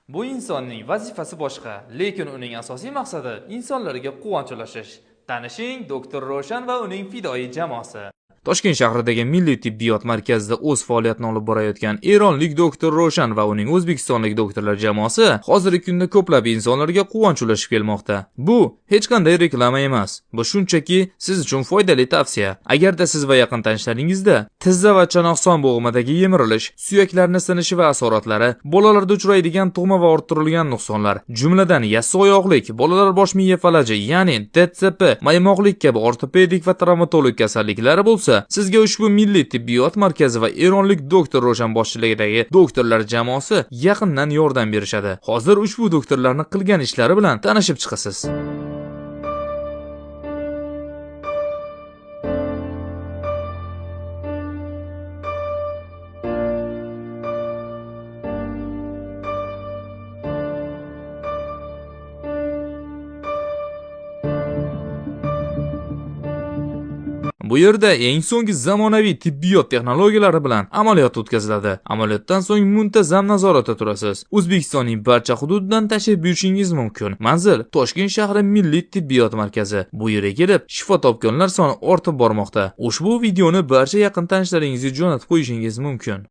Bu insonning vazifasi boshqa, lekin uning asosiy maqsadi insonlarga quvonch ulashish. Tanishing, doktor Roshan va uning fidoyi jamoasi. Toshkent shahridagi Milliy tibbiyot markazida o'z faoliyatini olib borayotgan eronlik doktor Roshan va uning o'zbekistonlik doktorlar jamoasi hozirgi kunda ko'plab insonlarga quvonch ulashib kelmoqda. Bu hech qanday reklama emas. Bu shunchaki siz uchun foydali tavsiya. Agarda siz va yaqin tanishlaringizda tizza va chanoqson bo'g'imidagi yemirilish, suyaklarni sinishi va asoratlari, bolalarda uchraydigan tug'ma va orttirilgan nuqsonlar, jumladan yassi oyoqlik, bolalar bosh miya falaji, ya'ni DCP, maymoqlik kabi ortopedik va travmatolog kasalliklari bo'lsa, sizga ushbu Milliy tibbiyot markazi va eronlik doktor Roshan boshchiligidagi doktorlar jamoasi yaqindan yordam berishadi. Hozir ushbu doktorlarning qilgan ishlari bilan tanishib chiqasiz. Bu yerda eng so'nggi zamonaviy tibbiyot texnologiyalari bilan amaliyot o'tkaziladi. Amaliyotdan so'ng muntazam nazoratda turasiz. O'zbekistonning barcha hududidan tashrif buyurishingiz mumkin. Manzil: Toshkent shahri, Milliy tibbiyot markazi. Bu yerga kelib shifo topganlar soni ortib bormoqda. Ushbu videoni barcha yaqin tanishlaringizga jo'natib qo'yishingiz mumkin.